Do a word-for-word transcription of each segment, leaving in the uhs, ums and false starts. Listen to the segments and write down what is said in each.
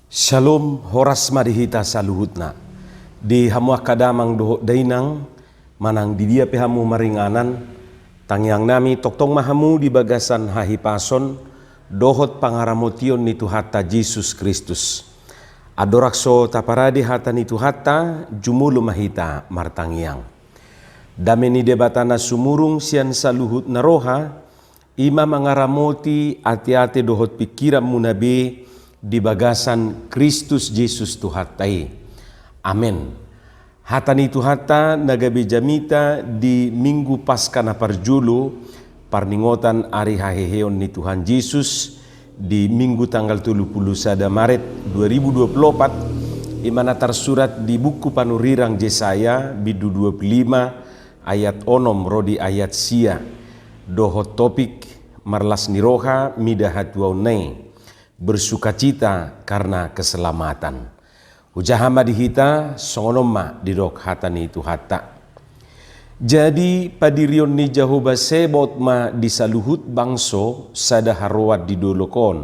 Syalom, horas ma di hita saluhutna. Di hamu angka damang dohot dainang, manang di dia pe hamu maringanan, tangiang nami tongtong ma hamu di bagasan hahipason dohot pangaramotion ni Tuhanta Jesus Kristus. Andorang so taparade hata ni Tuhanta, jumolo ma hita martangiang. Dame ni Debata na sumurung sian saluhut na roha, i ma mangaramoti ateate dohot pingkiranmuna be di bagasan Kristus Jesus Tuhanta i. Amen. Hata ni Tuhanta na gabe jamita di Minggu Paska na parjolo, parningotan ari haheheon ni Tuhan Jesus, di Minggu tanggal tolu pulu sada Maret dua ribu dua pulu opat, i ma na tarsurat di buku panurirang Jesaya, bindu dua pulu lima, ayat onom ro di ayat sia, dohot topik marlas ni roha mida hatuaonna i, bersukacita karena keselamatan. Hujaha ma di hita, songon on ma didok hata ni Tuhanta. Jadi, padirion ni Jahowa Sebaot ma di saluhut bangso sada haroan di dolok on,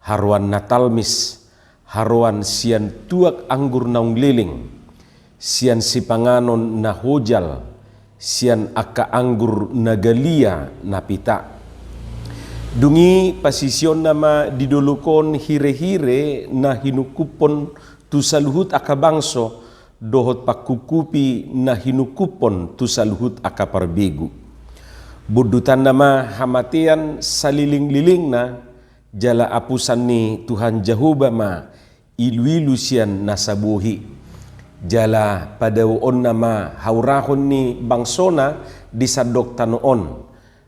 haroan na talmis, haroan sian tuak anggur naung leleng, sian sipanganon na hojal, sian angka anggur na galia na pita. Dung i pasisionna ma di dolok on hirehire na hinungkuphon tu saluhut angka bangso, dohot pangkungkupi na hinungkuphon tu saluhut angka parbegu. Bondutanna ma hamatean salelenglelengna, jala apusan ni Tuhan Jahowa ma iluilu sian nasa bohi. Jala padaoonna ma haurahon ni bangsona di sandok tano on,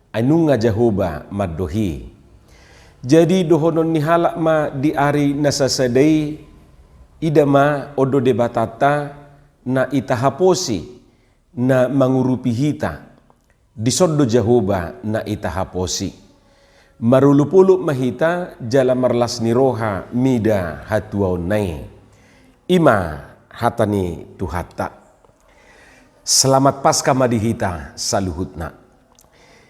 ai nunga Jahowa mandok i. Jadi dohonon ni halak ma di ari na sasada i, ida ma on do Debatanta na i tahaposi, na mangurupi hita. Dison do Jahowa na i tahaposi. Marolopolop ma hita jala marlas ni roha mida hatuaonna i. I ma hata ni Tuhanta. Selamat Paska ma di hita saluhutna.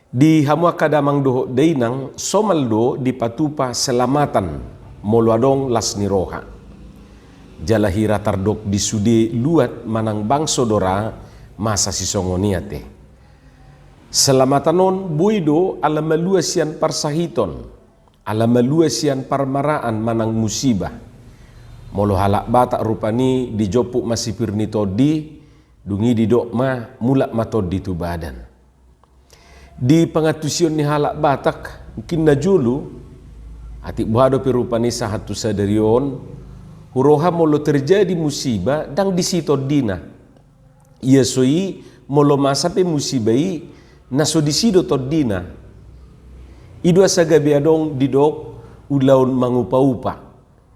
Di hamu angka damang dohot dainang, somal do dipatupa selamatan molo adong las ni roha. Jala hira tardok di sude luat manang bangso do ra masa sisongon i ate. Selamatan on boi do ala malua sian parsahiton, ala malua sian parmaraan manang musiba. Molo halak Batak rupani dijomput ma sipir ni tondi, dung i didok ma mulak ma tondi tu badan. Di pangantusion ni halak Batak, mungkin na jolo, atik boha dope rupani sahat tu sadari on, huroha molo terjadi musiba, ndang disi tondina. Ia so i, molo masa pe musiba i, na so disi do tondina. I do asa gabe adong didok ulaon mangupa-upa.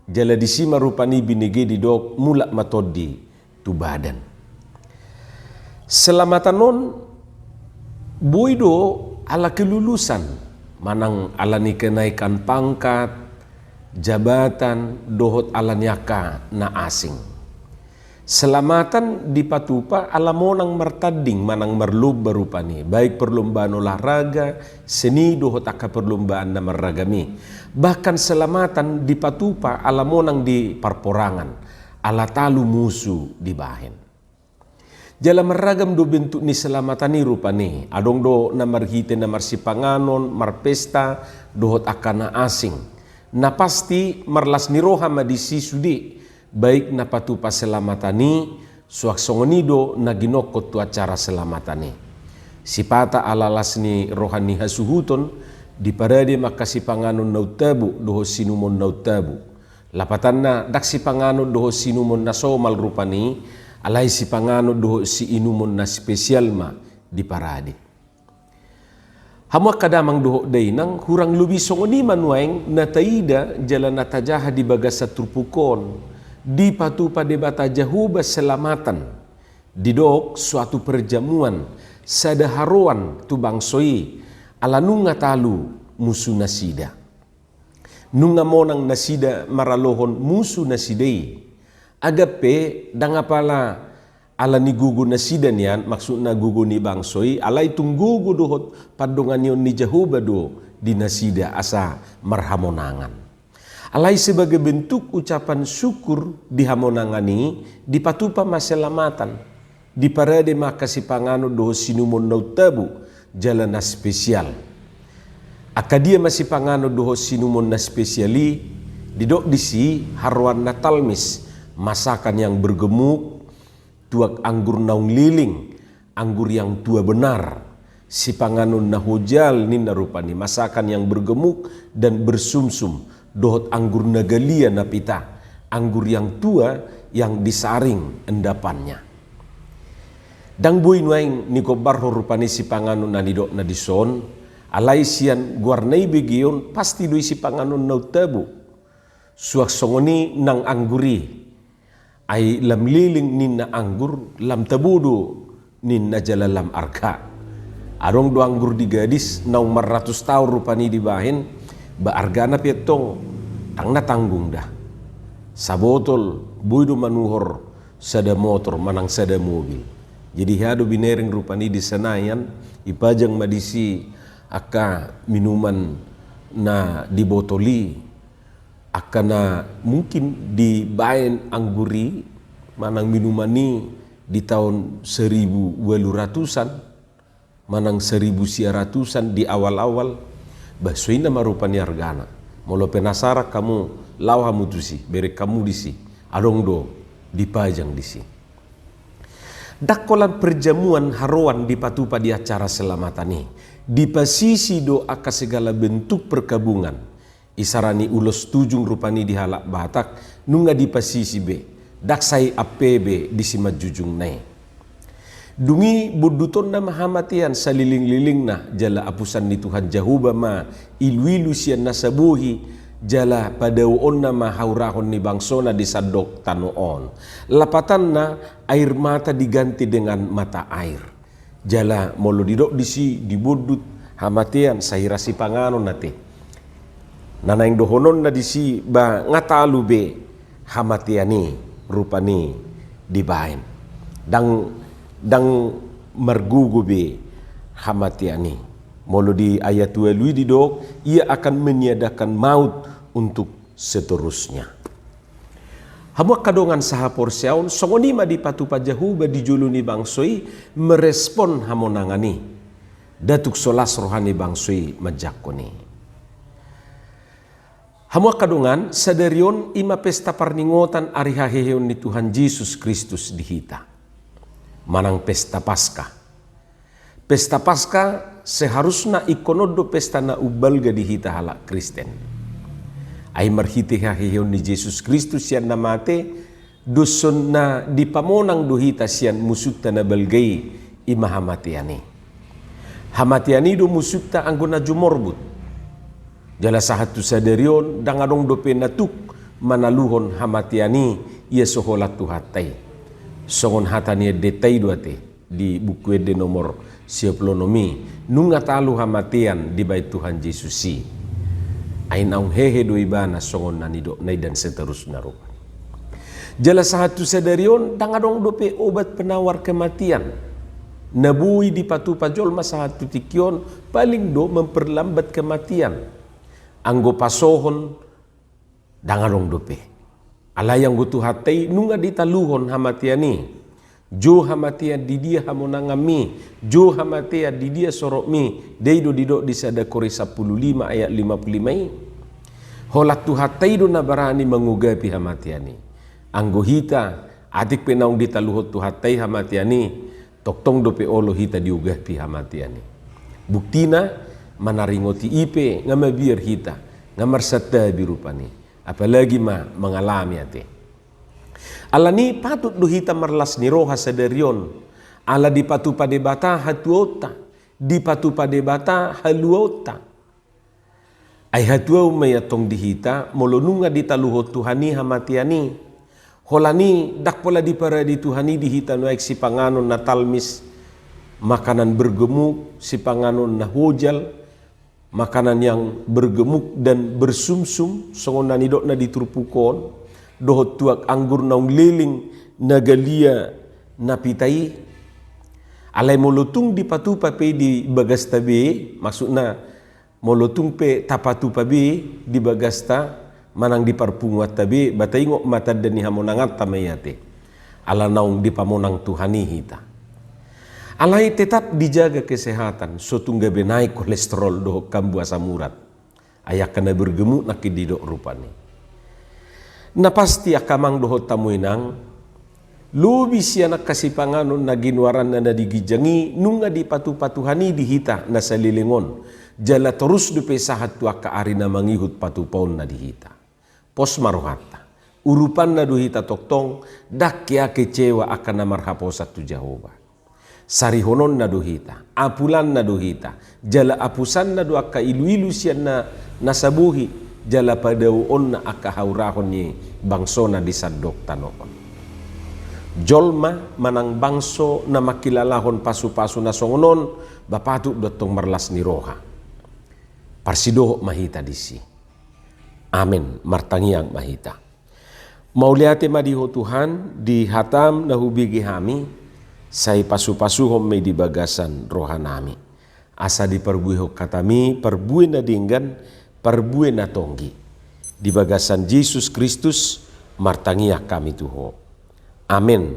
Jala disi ma rupani binege didok mulak ma tondi tu badan. Selamatan on boi do ala kelulusan, manang ala ni kenaikan pangkat, jabatan, dohot ala ni angka na asing. Selamatan dipatupa ala monang martanding manang marlomba rupani, baik perlombaan olahraga, seni dohot angka perlombaan na marragam i. Bahkan selamatan dipatupa ala monang di parporangan, ala talu musu dibahen. Jala marragam do bentuk ni selamatan i rupani, adong do na marhite na marsipanganon, marpesta, dohot angka na asing. Na pasti marlas ni roha ma disi sude, baik na patupa selamatan i, suang songon i do na ginokkon tu acara selamatan i. Sipata ala las ni roha ni hasuhuton, diparade ma angka sipanganon na untabo dohot siinumon na untabo. Lapatanna ndang sipanganon dohot siinumon na somal rupani, alai sipanganon dohot siinumon na spesial ma diparade. Hamu angka damang dohot dainang, hurang lobi songon i ma nuaeng na taida jala na tajaha di bagasan turpuk on, dipatupa Debata Jahowa selamatan. Didok suatu perjamuan, sada haroan tu bangso i, ala nunga talu musu nasida. Nunga monang nasida maralohon musu nasida i. Agampe ndang apala ala ni gogo nasida nian, maksudna gogo ni bangso i, alai tung gogo dohot pandonganion ni Jahowa do di nasida asa marhamonangan. Alai sebagai bentuk ucapan syukur di hamonangan i, dipatupa ma selamatan, diparade ma angka sipanganon dohot sinumon na untabu jala na spesial. Angka dia ma sipanganon dohot sinumon na spesial i? Didok disi haroan na talmis, masakan yang bergemuk, tuak anggur naung liling, anggur yang tua benar, sipanganon na hojal ninna rupani, masakan yang bergemuk dan bersumsum, dohot anggur na galia na pita, anggur yang tua yang disaring endapannya. Ndang boi nuaeng nigombarhon rupani sipanganon na nidokna dison, alai sian goarna i begeon pasti do i sipanganon na untabu. Suang songon i nang anggur i. Ai lam liling ninna anggur, lam tabo do ninna jala lam arga. Adong do anggur di gadis naung marratus taon rupani dibahen, ba argana pe antong ndang na tanggung da. Sabotol boi do manuhor sada motor manang sada mobil. Jadi hea do binereng rupani di Senayan, ipajang ma disi angka minuman na di botol i. Angka na mungkin dibaen anggur i manang minuman i di taon saribu ualu ratusan manang saribu sia ratusan di awal-awal, bah, songon i nama rupani argana. Molo penasaran hamu, laho hamu tusi, bereng hamu disi, adong do dipajang disi. Ndang holan perjamuan haroan dipatupa di acara selamatan i, dipasisi do angka segala bentuk perkabungan. Isarani ulos tujung rupani di halak Batak, nunga dipasisi be, ndang sai ampe be di simanjujungna i. Dung i bondutonna ma hamatean saliling-lilingna, jala apusan ni Tuhan Jahowa ma ilu-ilu sian nasa bohi, jala padaoonna ma haurahon ni bangsona di sandok tano on. Lapatanna, air mata diganti dengan mata air. Jala molo didok disi, dibondut hamatean sahira sipanganon ate. Na naeng dohononna disi, ba nga talu be hamatean i rupani dibaen. Ndang, ndang margogo be hamatean i. Molo di ayat ualu i didok, ia akan meniadakan maut untuk seterusnya. Hamu angka dongan sahaporseaon, songon i ma dipatupa Jahowa di jolo ni bangso i merespon hamonangan i. Nda tung so las roha ni bangso i manjangkon i. Hamu angka dongan, sadari on i ma pesta parningotan ari haheheon ni Tuhan Jesus Kristus di hita. Manang pesta Paskah. Pesta Paskah seharusna ingkon on do pesta na umbalga di hita halak Kristen. Ai marhite haheheon ni Jesus Kristus sian na mate, doshon na dipamonang do hita sian musunta na balga i, i ma hamatean i. Hamatean i do musunta anggo na jumorbut. Jala sahat tu sadari on, ndang adong dope na tuk manaluhon hamatean i, ia so holan Tuhanta i. Songon hata ni endenta i do ate, di Buku Ende nomor sia pulu onom i, nunga talu hamatean dibaen Tuhan Jesus i. Ai naung hehe do ibana songon na nidokna i dan seterusna rupani. Jala sahat tu sadari on, ndang adong dope obat penawar kematian na boi dipatupa jolma sahat tu tingki on, paling do memperlambat kematian. Anggo pasohon, ndang adong dope. Alai anggo Tuhanta i nunga ditaluhon hamatean i. Jou hamatean, di dia hamonanganmi? Jou hamatean, di dia sorokmi? Dei do didok di sada Korintus sampulu lima ayat lima pulu lima i. Holan Tuhanta i do na barani mangugapi hamatean i. Anggo hita, atik pe naung ditaluhon Tuhanta i hamatean i, tongtong dope olo hita diugapi hamatean i. Buktina, manaringoti i pe nga mabiar hita, nga marsantabi rupani. Apalagi ma mangalami ate. Alani patut do hita marlas ni roha sadari on, ala dipatupa Debata hatuaonta, dipatupa Debata haluaonta. Ai hatuaon ma i antong di hita, molo nunga ditaluhon Tuhan i hamatean i. Holan i, ndang pola diparade Tuhan i di hita nuaeng sipanganon na talmis, makanan bergemuk, sipanganon na hojal, makanan yang bergemuk dan bersumsum, songon na nidokna di turpuk on, dohot tuak anggur naung liling, na galia, na pita i. Alai molo tung dipatupa pe di bagasta be, maksudna, molo tung pe tapatupa be di bagasta, manang di parpunguanta be, ba taingot ma tanda ni hamonanganta ma i ate. Ala naung dipamonang Tuhan i hita. Alai tetap dijaga kesehatan, so tung gabe naek kolesterol dohot kambuh asam urat. Ai angka na bergemuk nangkin didok rupani. Na pasti angka amang dohot hamu inang, lobi sian angka sipanganon na ginoaranna na di ginjang i nunga dipatupa Tuhan i di hita na saleleng on, jala torus dope sahat tu angka ari na mangihut patupaonna di hita. Pos ma rohanta. Urupanna do hita tongtong, ndang hea kecewa angka na marhaposan tu Jahowa. Sarihononna do hita, apulanna do hita, jala apusanna do angka iluilu sian na, na sabohi, jala padaoonna angka haurahon ni bangsona di sandok tano on. Jolma manang bangso na mangkilalahon pasupasu na songon on, ba patut do antong marlas ni roha. Parsidohot ma hita disi. Amen. Martangiang ma hita. Mauliate ma di Ho Tuhan, di hatam na hubege hami, sai pasupasuhon ma i di bagasan rohanami. Asa diparbuehon hatami parbue na denggan, parbue na tonggi. Di bagasan Jesus Kristus, martangiang hami tu Ho. Amen.